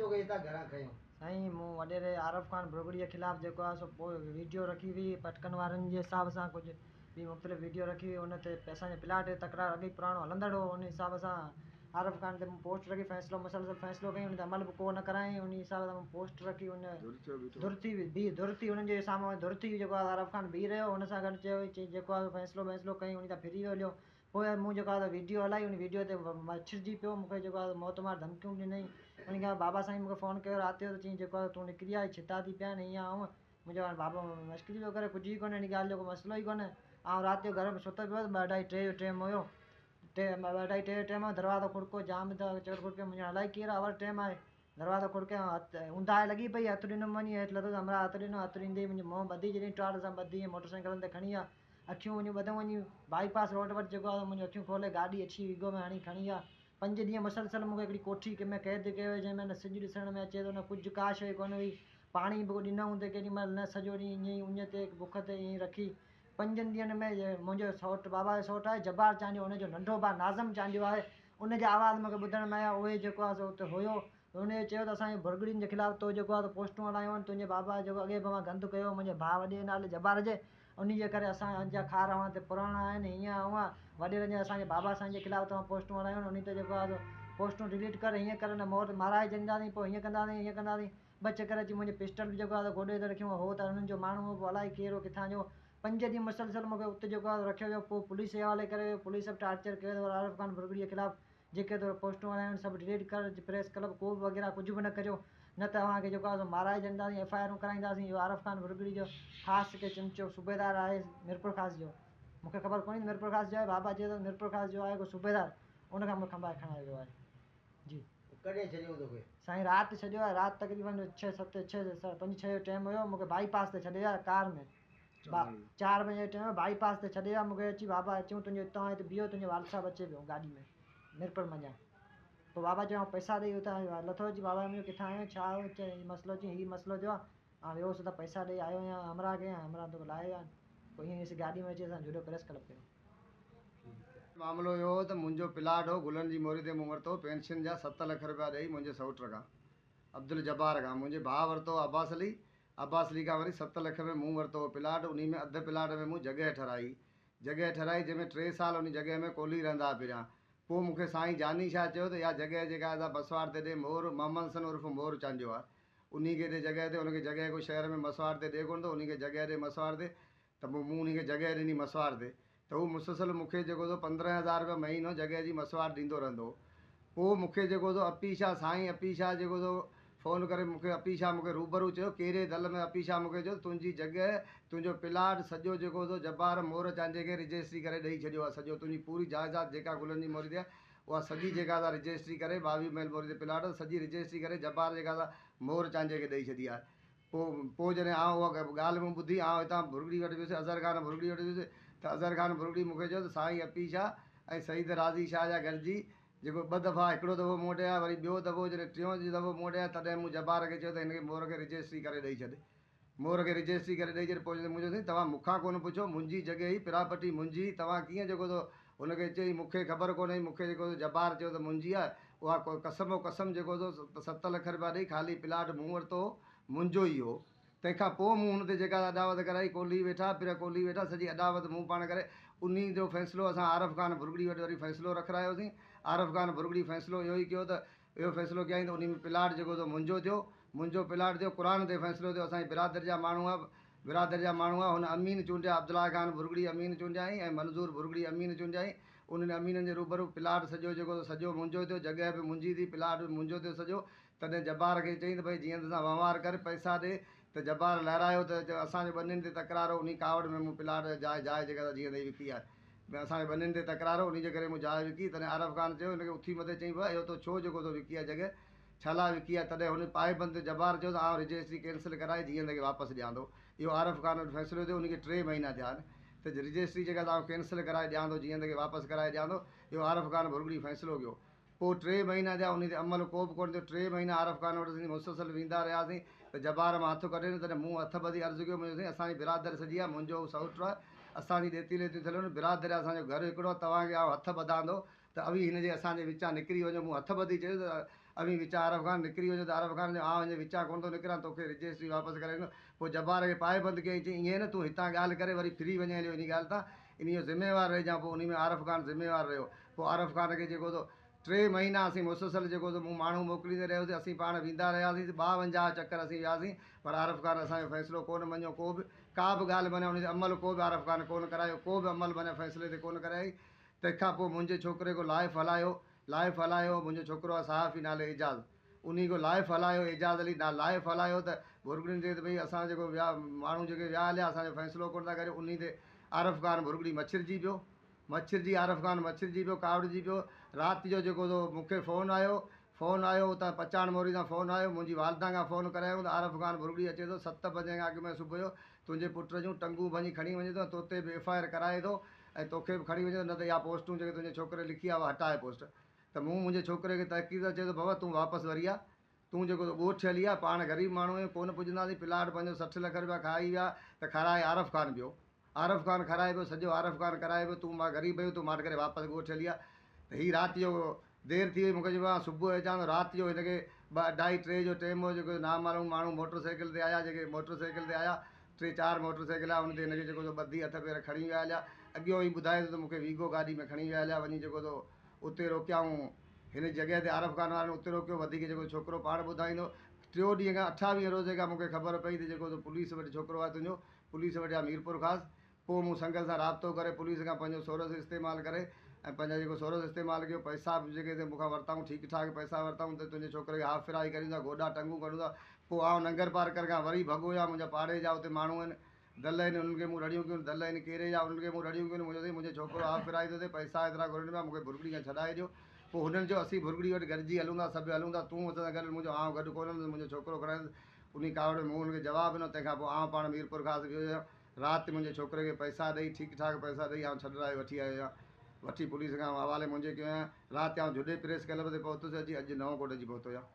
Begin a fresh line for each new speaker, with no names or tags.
توکي هتان گهران کنيو؟
سائين مون وڏيري عارف خان ڀرڳڙي جي خلاف جيڪو آهي سو پوء ويڊيو رکي هئي پٽڪن وارن جي حساب سان ڪجهه ٻي مختلف ويڊيو رکي هئي ان تي اسان جي پلاٽ جو تڪرار اڳ ئي پراڻو هلندڙ هو ان حساب سان عارف خان تي مون پوسٽ رکي فيصلو مسلسل فيصلو ڪيائين ان تي عمل به ڪو نه ڪرايائين ان حساب سان مون پوسٽ رکي ان ڌر ٿي بي ڌر ٿي انهن جي سامهون ڌر ٿي جيڪو آهي عارف خان بيهي رهيو ان سان گڏ چيو جيڪو آهي فيصلو ويصلو ڪيائين ان تان ڦري ويو هليو پوء مون جيڪو آهي ويڊيو هلائي ان ويڊيو تي مڇرجي پيو مون کي جيڪو آهي موت مار ڌمڪيون به ڏنائين ان کان بابا سائين مون کي فون ڪيو رات جو ته چيائين جيڪو آهي تون نڪري آ ڇتا ٿي پيا آهن هيئن آهي هونئن مون چيو هاڻي بابا مشڪري پيو ڪري ڪجهه ئي ڪونهي اهڙي ڳالهه جو ڪو مسئلو ئي ڪونهي آئون رات جو گهر ۾ ستو پيو هوس ٻه اڍائي ٽي جو ٽيم هيو ٽي ٻه اڍائي ٽي جو ٽيم هيو دروازو کڙڪو جام ته چور کڙڪي مون چيو الائي ڪير آهي اور ٽيم آهي دروازو کڙڪيو هٿ اونداهي لڳي پئي هٿ ڏنم وڃي هيٺ لٿس همراهه هٿ ڏنو هٿ ڏيندي ئي منهنجو منهن ٻڌي ڇڏيائين ٽوال سان ٻڌي ۽ موٽر سائيڪلن تي کڻي ويا اکيون منهنجون ٻڌون وڃي بائي پاس روڊ وٽ جيڪو آهي منهنجون اکيون کولي گاڏي اڇي ويگو ۾ هڻي کڻي ويا پنج ڏينهن مسلسل مون کي هڪڙي ڪوٺي ۾ قيد ڪيو ويو جنهن ۾ نه سج ڏسڻ ۾ اچي ٿو نه ڪجهه ڪا شيء ڪونه هئي پاڻي به ڏنائون ته ڪيڏي مهل نه سڄو ڏينهن ائين ئي اڃ تي بک تي ائين ئي رکي پنجن ڏينهن ۾ منهنجو سئوٽ بابا جو سئوٽ آهي جبار چانڊيو ان جو ننڍو ڀاء ناظم چانڊيو آهي ان جا آواز مون کي ٻڌڻ ۾ آيا اهي جيڪو آهي سو اتي هيو هن اهو چيو ته اسان جي ڀرڳڙين جي خلاف تو جيڪو آهي سو پوسٽون هلايون آهن تنهنجي بابا جيڪو اڳي به اوهان گند ڪيو هو منهنجي ڀاء وڏي نالي جبار جي انهي جي ڪري اسان جا خار اوهان تي پراڻا آهن هيئن هونئن وڏيرن جي اسان جي بابا سائين جي خلاف توهان پوسٽون هلايون آهن انهي تي جيڪو آهي سو پوسٽون ڊليٽ ڪر هيئن ڪر نه مور مارائي ڇڏينداسين پوء هيئن ڪنداسين هيئن ڪنداسين ٻه چڪر اچي منهنجي پسٽل به جيڪو آهي سو گوڏي تي رکيون هو ته انهن جو ماڻهو هو پوء الائي ڪير هو ڪٿان جو پنج ڏينهن مسلسل مون کي اتي جيڪو آهي رکيو ويو پوء پوليس جي حوالي ڪري ويو پوليس به ٽارچر ڪيو ته عارف خان ڀرڳڙي جي خلاف جيڪي تو پوسٽون هلايون آهن سڀ ڊليٽ ڪر پريس ڪلب ڪو به وغيره ڪجهه به نه ڪريو نه ته اوهان کي جيڪو آهي سو مارائي ڇڏينداسين ايف I آرون ڪرائينداسين اهو عارف خان ڀرڳڙي جو خاص ڪي چمچو صوبيدار آهي ميرپورخاص جو مون کي خبر ڪونهي ته ميرپورخاص جو آهي بابا چئي ٿو ميرپورخاص جو آهي ڪو صوبيدار ان کان مون کي کنڀائي کڻايو ويو آهي جي.
ڪڏهن ڇڏيو توکي؟
سائين رات ڇڏيو آهي رات تقريبن ڇهه ست ڇهه پنج ڇهه جو ٽيم هيو مون کي بائي پاس تي ڇڏي ويا ڪار ۾ چار بجي جو ٽيم بائي پاس تي ڇڏي ويا مون کي اچي بابا چيون تنهنجو اتان هت بيهو تنهنجو والد صاحب اچي پيو گاڏي ۾ ميرپور منجهان پوء بابا چيو پئسا ڏئي اتان لٿو اچي بابا منهنجو ڪٿان آيو ڇا آيو چي هي مسئلو چي هي مسئلو ٿيو آهي آئون ويو هوس ته پئسا ڏئي آيو آهيان همراهه کي همراهه توکي لاهي ويا آهن پوء ائين اسين گاڏي ۾ اچي اسان جهڏو پريس ڪلب ڪيو.
معاملو اهو هو ته منهنجو پلاٽ هو گلن جي موري تي مون ورتو پينشن جا ست لک رپيا ڏئي منهنجي سئوٽ کان عبدالجبار کان منهنجي ڀاء ورتو عباس علي عباس علي کان وري ست لک ۾ مون ورتو هو پلاٽ، انهي ۾ اڌ پلاٽ ۾ مون جڳهه ٺهرائي. جڳهه ٺهرائي جنهن ۾ ٽي سال انهي جڳهه ۾ ڪولهي رهندا ها پهريان. پوء مون کي سائين جاني شاهه چيو ته اها جڳهه جيڪا آهي سا مسواڙ تي ڏي مور محمد حسن عرف مور چانڊيو آهي انهي کي ڏي جڳهه تي ان کي جڳهه ڪو شهر ۾ مسواڙ تي ڏي ڪونه ٿو انهي کي جڳهه ڏي مسواڙ تي ته پوء مون انهي کي جڳهه ڏني مسواڙ تي ته هو مسلسل مون کي جيڪو سو 15 هزار رپيا مهينو جڳهه جي مسواڙ ڏيندو رهندو هو. پوء مون کي جيڪو سو اپي شاهه سائين اپي شاهه جيڪو سو فون ڪري مون کي اپي شاهه مون کي روبرو چيو ڪهڙي دل ۾ اپي شاهه مون کي چيو ته تنهنجي جڳهه تنهنجو پلاٽ سڄو جيڪو سو جبار مور چانڊيي کي رجسٽري ڪري ڏئي ڇڏيو آهي سڄو تنهنجي پوري جائداد جيڪا گلن جي موري تي آهي اها سڄي جيڪا سا رجسٽري ڪري 22 ميل موري تي پلاٽ آهي سڄي رجسٽري ڪري جبار جيڪا سا مور چانڊيي کي ڏئي ڇڏي آهي. پوء جڏهن آئون اها ڳالهه مون ٻڌي، آئون هتان ڀرڳڙي وٽ ويس، اظهر خان ڀرڳڙي وٽ ويس ته اظهر خان ڀرڳڙي مون کي چيو ته سائين اپي شاهه ۽ سعيد راضي شاهه جا گڏجي جيڪو ٻه دفعا هڪڙو دفعو مون وٽ آيا وري ٻيو دفعو جڏهن ٽيون دفعو مون وٽ آيا تڏهن مون جبار کي چيو ته هن کي مور کي رجسٽري ڪري ڏئي ڇڏ مور کي رجسٽري ڪري ڏئي ڇڏ پوء جڏهن مون چيو سائين توهان مون کان ڪونه پڇيو منهنجي جڳهه هئي پراپرٽي منهنجي هئي توهان ڪيئن جيڪو سو هن کي چيائين مون کي خبر ڪونه هئي مون کي جيڪو سو جبار چيو ته منهنجي آهي اها قسم و قسم جيڪو سو ست لک رپيا ڏئي خالي پلاٽ مون ورتو هو منهنجو ئي هو. تنهن کان پوء مون هن تي جيڪا اڏاوت ڪرائي، ڪولهي ويٺا، پرهه ڪولهي ويٺا، سڄي اڏاوت مون پاڻ ڪري، انهي جو فيصلو اسان عارف خان ڀرڳڙي وٽ وري فيصلو رکرايوسين. عارف خان ڀرڳڙي فيصلو اهو ئي ڪيو ته، اهو فيصلو ڪيائين ته انهي ۾ پلاٽ جيڪو سو منهنجو ٿيو، منهنجو پلاٽ ٿيو، قرآن تي فيصلو ٿيو، اسان جي برادري جا ماڻهو هئا، برادري جا ماڻهو هئا، هن امين چونڊيا، عبدالله خان ڀرڳڙي امين چونڊيائين ۽ منظور ڀرڳڙي امين چونڊيائين، انهن امينن جي روبرو پلاٽ سڄو جيڪو سو سڄو منهنجو ٿيو، جڳهه به منهنجي ٿي، پلاٽ به منهنجو ٿيو سڄو، تڏهن جبار کي چيائين ته ڀئي جيئن ته سان وهنوار ڪر، پئسا ڏي، ته جبار لهرايو ته اسان جو ٻنين تي تڪرار هو، انهي ڪاوڙ ۾ مون پلاٽ جاء جاء جيڪا سا جيئن تئين وڪي آهي. ۾ اسان جو ٻنين تي تڪرار هو، انهي جي ڪري مون جاء وڪي. تڏهن عارف خان چيو، هن کي اٿي مٿي چيائين، ڀاء اهو تو ڇو جيڪو تو وڪي آهي جڳهه، ڇا لاء وڪي آهي؟ تڏهن هن پائبند جبار چيو ته آئون رجسٽري ڪينسل ڪرائي جيئند کي واپس ڏيان ٿو. اهو عارف خان وٽ فيصلو ٿيو، انهي کي ٽي مهينا ٿيا آهن ته رجسٽري جيڪا سا آئون ڪينسل ڪرائي ڏيان ٿو، جيئند کي واپس ڪرائي ڏيان ٿو. اهو عارف خان ڀرڳڙي فيصلو ڪيو. پوء ٽي مهينا ٿيا انهي تي عمل ڪو به ڪونه ٿيو. ٽي مهينا عارف خان وٽ اسين مسلسل ويندا رهياسين ته جبار مان هٿ ڪڍي نه تڏهن مون هٿ ٻڌي عرض ڪيو منهنجو سائين اسان جي برادري سڄي آهي منهنجو هو سئوٽ آهي اسان جي ڏيتي ليتيون ٿيل آهن برادري آهي اسان جو گهر هڪڙو آهي توهان کي آئون هٿ ٻڌان ٿو ته اوهين هن جي اسان جي وچان نڪري وڃو مون هٿ ٻڌي چيو ته اوهين وچان عارف خان نڪري وڃو ته عارف خان چيو آئون هن جي وچان ڪونه ٿو نڪران توکي رجسٽري واپس ڪرائي ڏيندس. پوء جبار کي پائي بند ڪيائين چيائين ائين نه تون هتان ڳالهه ڪري وري ڦري وڃين هليو انهي ڳالهه تان انهي جو ذميوار رهجان پوء انهي ۾ عارف خان ذميوار رهيو پوء عارف خان کي جيڪو سو ٽي مهينا اسين مسلسل جيڪو سو مون ماڻهو موڪليندي رهيوسين اسين پاڻ ويندا رهياسين 52 چڪر اسين وياسين پر عارف خان اسان جو فيصلو ڪونه مڃيو ڪو به ڪا به ڳالهه معنيٰ ان تي عمل ڪو به عارف خان ڪونه ڪرايو ڪو به عمل معنيٰ فيصلي تي ڪونه ڪرايائين تنهن کان پوء منهنجي ڇوڪري ڪو لائف هلايو لائف هلايو منهنجو ڇوڪرو آهي صحافي نالي اعجاز انهي ڪو لائف هلايو اعجاز علي نا لائف هلايو ته ڀرڳڙين چيو ته ڀئي اسان جيڪو ويا ماڻهو جيڪي ويا هليا اسان جو فيصلو ڪونه ٿا ڪريو انهي تي عارف خان ڀرڳڙي مڇرجي پيو مڇرجي عارف خان مڇرجي پيو ڪاوڙجي پيو رات جو جيڪو سو مون کي فون آيو فون آيو اتان پچاڻ موري تان فون آيو منهنجي والده کان فون ڪرايائون ته عارف خان ڀرڳڙي اچي ٿو ست بجي کان اڳ ۾ صبح جو تنهنجي پٽ جون ٽنگون ڀڃي کڻي وڃي ٿو ۽ توتي به ايف I R ڪرائي ٿو ۽ توکي به کڻي وڃي ٿو نه ته اها پوسٽون جيڪي تنهنجي ڇوڪري لکي آهي اها هٽائي پوسٽ ته مون منهنجي ڇوڪري کي تاڪيد سان چيو ته بابا تون واپس وري آ تون جيڪو ٿو ڳوٺ هلي آ پاڻ غريب ماڻهو آهيون ڪونه پڄنداسين پلاٽ پنهنجو 60 لک رپيا کائي ويا ته کارائي عارف خان پيو عارف خان کارائي پيو سڄو عارف خان ڪرائي پيو تون مان غريب آهيون تون ماٺ ڪري واپس ڳوٺ هلي آ ته هي رات جو دير ٿي وئي مون کي چيو مان صبح جو اچان ٿو رات جو هن کي ٻه اڍائي ٽي جو ٽيم هو جيڪو نامعلوم ماڻهو موٽر سائيڪل تي آيا جيڪي موٽر سائيڪل تي آيا ٽي چار موٽر سائيڪل آيا ان تي هن کي جيڪو سو ٻڌي هٿ پير کڻي ويا هليا اڳيون هي ٻڌائي ٿو ته مون کي ويگو گاڏي ۾ کڻي ويا هليا وڃي جيڪو سو اتي روڪيائون. هن جڳهه تي عارف خان وارن اتي روڪيو. وڌيڪ جيڪو ڇوڪرو پاڻ ٻڌائيندو. ٽيون ڏينهن کان 28 روزي کان مون کي خبر پئي ته جيڪو سو پوليس وٽ ڇوڪرو آهي تنهنجو پوليس وٽ آهي ميرپورخاص. پوء مون سنگل سان رابطو ڪري پوليس کان پنهنجو سورس استعمال ڪري ۽ پنهنجا جيڪو سورس استعمال ڪيو پئسا به جيڪي سي مون کان ورتائون ٺيڪ ٺاڪ پئسا ورتائون ته تنهنجي ڇوڪري کي هاف فرائي ڪريون ٿا گوڏا ٽنگون ڪڍون ٿا. پوء آئون ننگر پارڪر کان وري ڀڳو هيان منهنجا پاڙي جا اتي ماڻهو آهن دل آهن انهن کي مون رڙيون ڪيون، دل آهن ڪيري جا انهن کي مون رڙيون ڪيون، منهنجو سائين منهنجو ڇوڪرو آف ڦرائي ٿو ٿئي، پئسا ايترا گهرن پيا، مون کي ڀرڳڙي کان ڇڏائي ڏيو. پوء هنن چيو اسين ڀرڳڙي وٽ گڏجي هلون ٿا، سڀ هلون ٿا، تون اسان سان گڏ هل، مون چيو آئون گڏ ڪونه هلندس، منهنجو ڇوڪرو کڻائيندس. انهي ڪاوڙ ۾ مون هن کي جواب ڏنو، تنهن کان پوء آئون پاڻ ميرپورخاص ويو هيم، رات منهنجي ڇوڪري کي پئسا ڏئي، ٺيڪ ٺاڪ پئسا ڏئي آئون ڇڏرائي وٺي آيو هيان، وٺي پوليس کان حوالي منهنجي ڪيو هيان، رات آئون جهڏي پريس ڪلب تي پهتس، اچي اڄ نئون ڪوٽ اچي پهتو هيان.